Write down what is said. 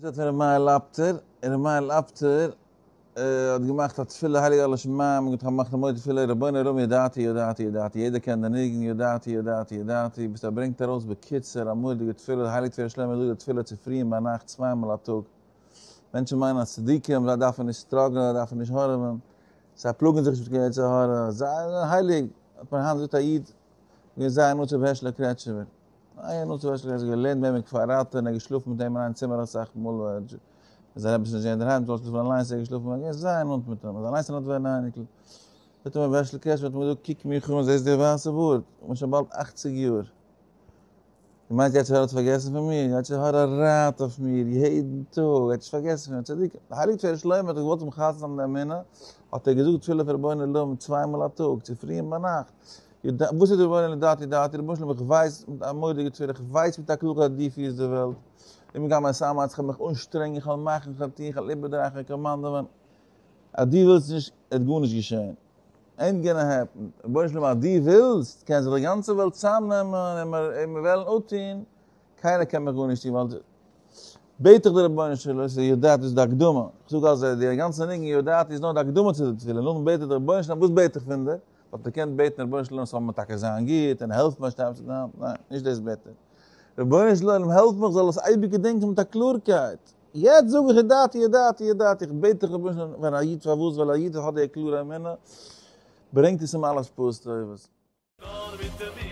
דאס האט ר' מאיר לאפטער, און ר' מאיר לאפטער האט געמאכט א תפילה הייליג אלע שמים, און געמאכט א מורא'דיגע תפילה, רבונו העולם ידעתי ידעתי ידעתי, יעדער קען די ניגון ידעתי ידעתי ידעתי, ביז ער ברענגט ארויס בקיצור א מורא'דיגע תפילה, די הייליגע תפארת שלמה זאגט די תפילה צופרי און ביינאכט צוויי מאל א טאג, מענטשן מיינען אז צדיקים זיי דארפן נישט struggle ען, זיי דארפן נישט הארעווען, זיי פלאגן זיך נישט מיט קיין יצר הרע, זיי זענען הייליג, האט מיר היינט געזאגט א איד, געווען זייער נאנט צו רבי הערשעלע קרעטשניפער. איין נאנט צו רבי הערשעלע קרעטשניפער, געלערנט ביי אים אין כפר אתא און ער האט געשלאפן מיט אים אין איין צימער אסאך מאל, ווען זיין רבי איז נישט געווען אינדערהיים, זאל שלאפן אליינס, ער איז געשלאפן, געווען זייער נאנט מיט אים, אליינס א נאדווארנא אייניקל. זאגט אים רבי הערשעלע קרעטשניפער האט אים געזאגט, קוק מיך אן, זעסט די ווייסע בארד? איך בין שוין באלד אכציג יאר. דו מיינסט יצר הרע האט פארגעסן פון מיר? יצר הרע רייט אויף מיר יעדן טאג, ער האט נישט פארגעסן פון מיר, צדיק, די הייליגע תפארת שלמה האט געוואלט מחזק זיין די אמונה, האט ער געזאגט תפילה פון רבונו של עולם צוויי מאל א טאג, צופרי און ביינאכט, וואס איז רבונו לדעתי דעתי, רבונו של עולם איך ווייס מיט א מורא'דיגע תפילה, איך ווייס מיט א קלארקייט אז דו פירסט די וועלט, אם גם אתאמץ, איך וועל מיך אנשטרענגען, איך וועל מאכן, איך וועל טון, איך וועל איבערדרייען, איך וועל קאמאנדעווען, אז דו ווילסט נישט, וועט גארנישט געשען. Ain't gonna happen. רבונו של עולם אז דו ווילסט, קען זיך די גאנצע וועלט צאמנעמען און מיר וועלן אפטון, קיינער קען מיך גארנישט טון, ווייל בעט איך די רבונו של עולם, ס'איז ידעתי איז די הקדמה, איך זאג אז די גאנצע ניגון ידעתי איז נאר די הקדמה צו די תפילה, נאכדעם בעט איך די רבונו של עולם, וואס בעט איך פון דיר? וואלט ער געקענט בעטן רבונו של עולם ס'זאל מיר טאקע זיין גוט און העלף מיר שטיין צו דיין, ניין, נישט דאס בעט ער. רבונו של עולם העלף מיך זאל עס אייביג געדענקען מיט א קלארקייט. יעצט זאג איך ידעתי ידעתי ידעתי, איך בעט דיך רבונו של עולם, ווען א איד פארוואס ווייל א איד האט די קלארע אמונה, ברענגט עס אים אלע השפעות טובות. נאר מיט אמונה.